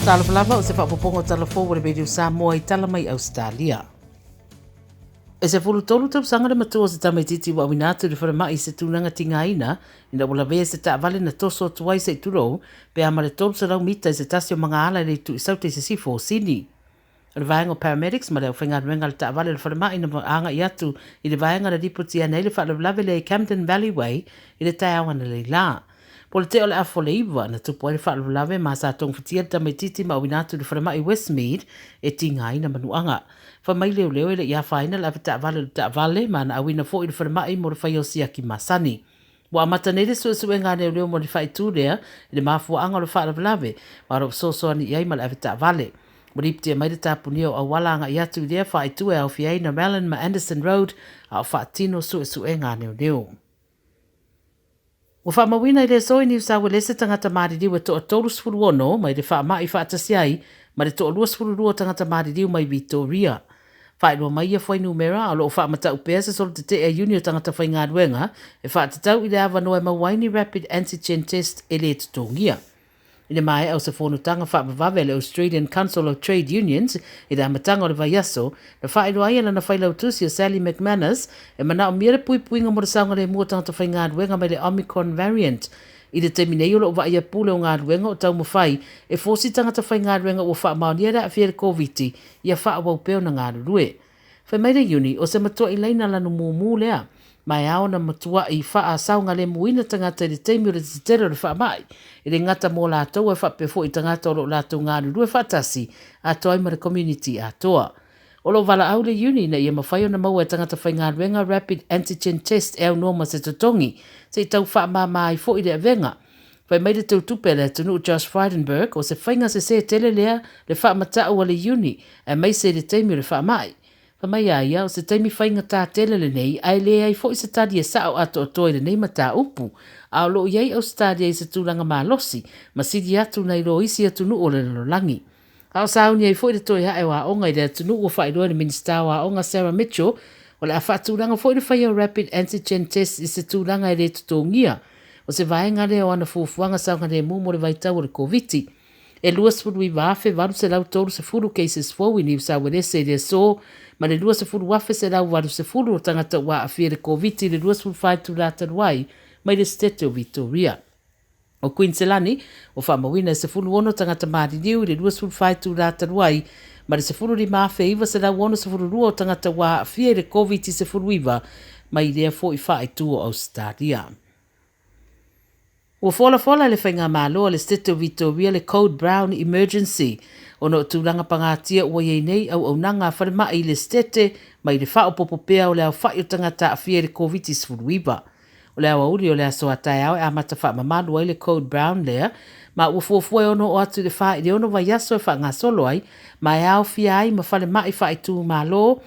Talofa lava o se faaopoopoga o tala fou a le Radio Samoa i tala mai Ausetalia. E 13 tausaga le matua o se tamaitiiti ua auina atu i le falemai i se tulaga tigaina ina ua lavea i se taavale na toso atu ai se i tulou pe a ma le 300 mita i se tasi o magaala i le itu i Saute i sisifo o Sini. O le vaega o paramedics ma le aufaigaluega a le taavale o le falemai na agai atu i le vaega na lipotiina ai le faalavelave lea i Camden Valley Way i le taeao analeila. Po o le tea o le afa o le 9 na tupu ai le faalavelave ma sa togafitia le tamaitiiti ma auina atu i le falemai Westmead e tigaina manuaga. Fai mai leoleo e le i afaina le avetaavale o le taavale ma na auina foi i le falemai mo le faia o siaki masani. Ua amata nei le suesuega a leoleo mo le faaitu lea i le mafuaaga o le faalavelave ma o lo o fesoasoani i ai ma le avetaavale. Ua lipotia mai le tapunia o auala agai atu i lea faaitu e aofia ai Narellan ma Anderson Road a o faatino suesuega a leoleo. Ua faamauina i le aso i Niu Sauelese tagata maliliu e toa 36 mai le faamai faatasi ai ma le toa 22 o tagata maliliu mai Vitoria. Faailoa mai ia fuainumera a o lo o faamatau pea se solo tetee a Iuni o tagata faigaluega e faatatau i le avanoa e maua ai ni rapid antigen test e le totogia. I le maea o se fonotaga faavavave a le Australian Council of Trade Unions i le amataga o le vaiaso, na faailoa ai e lana failautusi o Sally McManus e manaomia le puipuiga mo le saogalemu o tagata faigaluega mai le Omicron variant. I le taimi nei o lo o vaaia pule o galuega o taumafai e fosi tagata faigaluega ua faamaonia le aafia i le Koviti ia faaauau pea ona galulue. Fai mai le Iuni, o se matua'i laina lanu mumu lea, ma e ao ona matua'i faasaogalemuina tagata i le taimi o le tetele o le faamai, e le gata mo latou ae faapea foi i tagata o lo o latou galulue faatasi atoa ai ma le komuniti atoa. O lo o valaau le Iuni ina ia mafai ona maua e tagata faigaluega rapid antigen test e aunoa ma se totogi, se i tau faamama ai foi le avega. Fai mai le teutupe a le atunuu Josh Frydenberg, o se faiga sesē tele lea le faamata'u a le Iuni, aemaise i le taimi o le faamai. Fai mai a ia, o se taimi faigata tele lenei, ae leai foi se tali e sa'o atoatoa i lenei mataupu. A o lo o i ai Ausetalia i se tulaga malosi, ma sili atu nai lo isi atunuu o le lalolagi. A o sauni ai foi le toe ae o aoga i le atunuu ua faailoa e le Minisita o Aoga Sarah Mitchell, o le a faatulaga foi le faia o rapid antigen tests i se tulaga e le totogia. O se vaega lea o ana fuafuaga saogalemu mo le vaitau o le Koviti. E 29,830 cases fou i Niu Sauelese i le aso ma le 20,180 o tagata ua aafia i le Koviti i le 24 itula talu ai mai le Setete o Vitoria. O Kuiniselani, ua faamauina e 16 tagata maliliu i le 24 itula talu ai ma le 15,962 o tagata ua aafia i le Koviti-19 mai lea foi faaitu o Ausetalia. Ua folafola e le Faigamalo a le Setete o Vitoria le Code Brown Emergency ona o tulaga pagatia ua i ai nei auaunaga a falemai i le Setete mai le faaopoopo pea o le aofai o tagata aafia i le Koviti-19. O le aoauli o le aso a taeao e amata faamamalu ai le Code Brown lea, ma ua fuafua e ono oo atu i le 4 i le 6 vaiaso e faagasolo ai, ma e aofia ai ma falemai faaitumalo,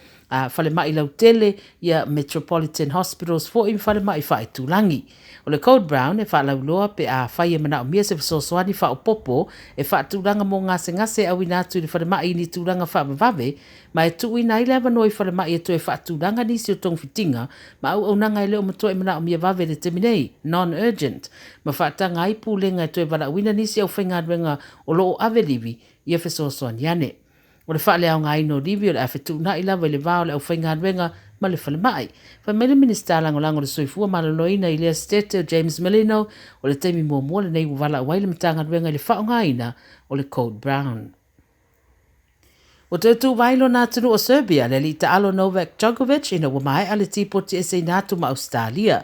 falemai lautele, ia Metropolitan Hospitals foi ma falemai faaitulagi. O le Code Brown e faalauiloa pe afai e manaomia se fesoasoani faaopoopo e faatulaga mo gasegase e auina atu i le falemai i ni tulaga faavavave, ma e tuuina ai le avanoa i falemai e toe faatulaga nisi o togafitiga ma auaunaga e le o matua e manaomia vave i le taimi nei, non-urgent, ma faataga ai pulega e toe valaauina nisi aufaigaluega o lo o ave livi ia fesoasoani ane. O le faaleaogaina o livi o le a fetuunai lava i le va o le aufaigaluega ma le falemai. Fai mai le Minisita Lagolago o le Soifua Maloloina i lea Setete o James Merlino, o le taimi muamua lenei ua valaau ai le Matagaluega i le faaaogaina o le Code Brown. Ua toe tuuvai lona atunuu o Serbia le alii taalo Novak Djokovic ina ua maea le tipoti eseina atu ma Ausetalia.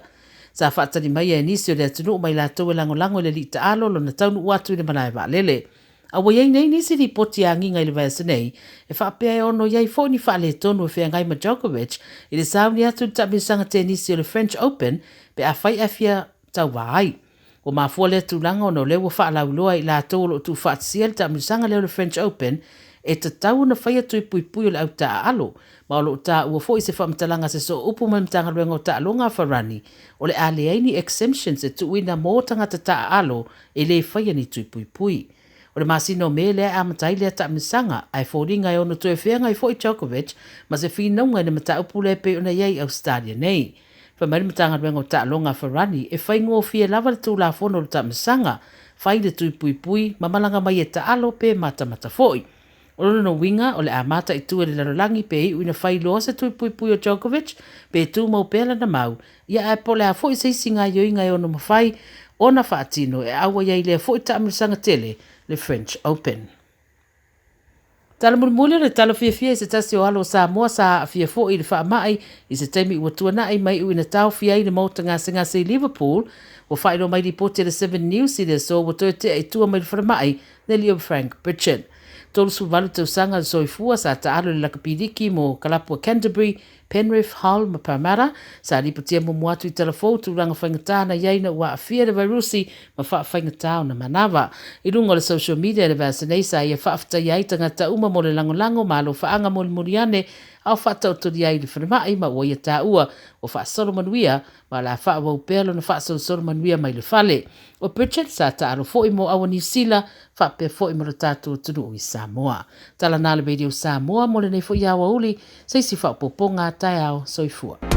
Sa faatali mai e nisi o le atunuu mai latou e lagolago i le alii taalo lona taunuu atu i le malae vaalele. A ua i ai nei nisi lipoti e agiga i le vaiaso nei e faapea e ono i ai foi ni faaletonu e feagai ma Djokovic i le sauni atu i le taamilosaga tenisi o le French Open pe afai ae fia tauvā ai. Ua mafua lea tulaga ona o lea ua faalauiloa e i latou o lo o tuufaatasia le taamilosaga lea o le French Open e tatau ona faia tui puipui o le au taaalo, ma o lo o taua foi i se faamatalaga a se sooupu mai le Matagaluega o Taaloga a Farani, o le a leai ni exemptions e tuuina mo tagata taaalo e le faia ni tui puipui. O le masina o Me lea e amata ai lea taamilosaga, ae foliga e ono toe feagai foi Djokovic ma se finauga i le mataupu lea e pei ona i ai i Ausetalia nei. Fai mai le Matagaluega o Taaloga a Farani, e faigofie lava le Tulafono o le Taamilosaga, fai le tui puipui ma malaga mai e taalo pe matamata foi. O lona uiga o le a mataitu e le lalolagi pe iu ina fai loa se tui puipui o Djokovic pe tumau pea lana mau, ia ae po o le a foi se isi gaoioiga e ono mafai ona faatino e auai ai i lea foi taamilosaga tele, le French Open. Tala mulimuli o le tala fiafia i se tasi o alo o Samoa sa aafia foi i le faamai i se taimi ua tuanai ma iu ina taofia ai le maota gasegase i Liverpool, ua faailoa mai lipoti a le Seven News i le aso ua toe tea i tua mai le falemai le alii o Frank Pritchard. 38 tausaga le soifua sa taalo i le lakapi liki mo kalapu a Canterbury, Penrith, Hull ma Parramatta, sa lipotia muamua atu i talafou tulaga faigata na i ai ina ua aafia le vairusi ma faafaigata ona manava. I luga o le social media i le vaiaso nei sa ia faafetaia ai tagata uma mo le lagolago ma alofaaga molimoli ane a o faataotolia ai i le falemai ma ua ia taua ua faasolo manuia ma o le a faaauau pea lona faasolosolo manuia mai le fale. O Bridget sa taalo foi mo Aua Niu Sila faapea foi ma lo tatou atunuu i Samoa. Tala na le Radio Samoa mo lenei foi aoauli, se isi faaopoopoga taeao soifua.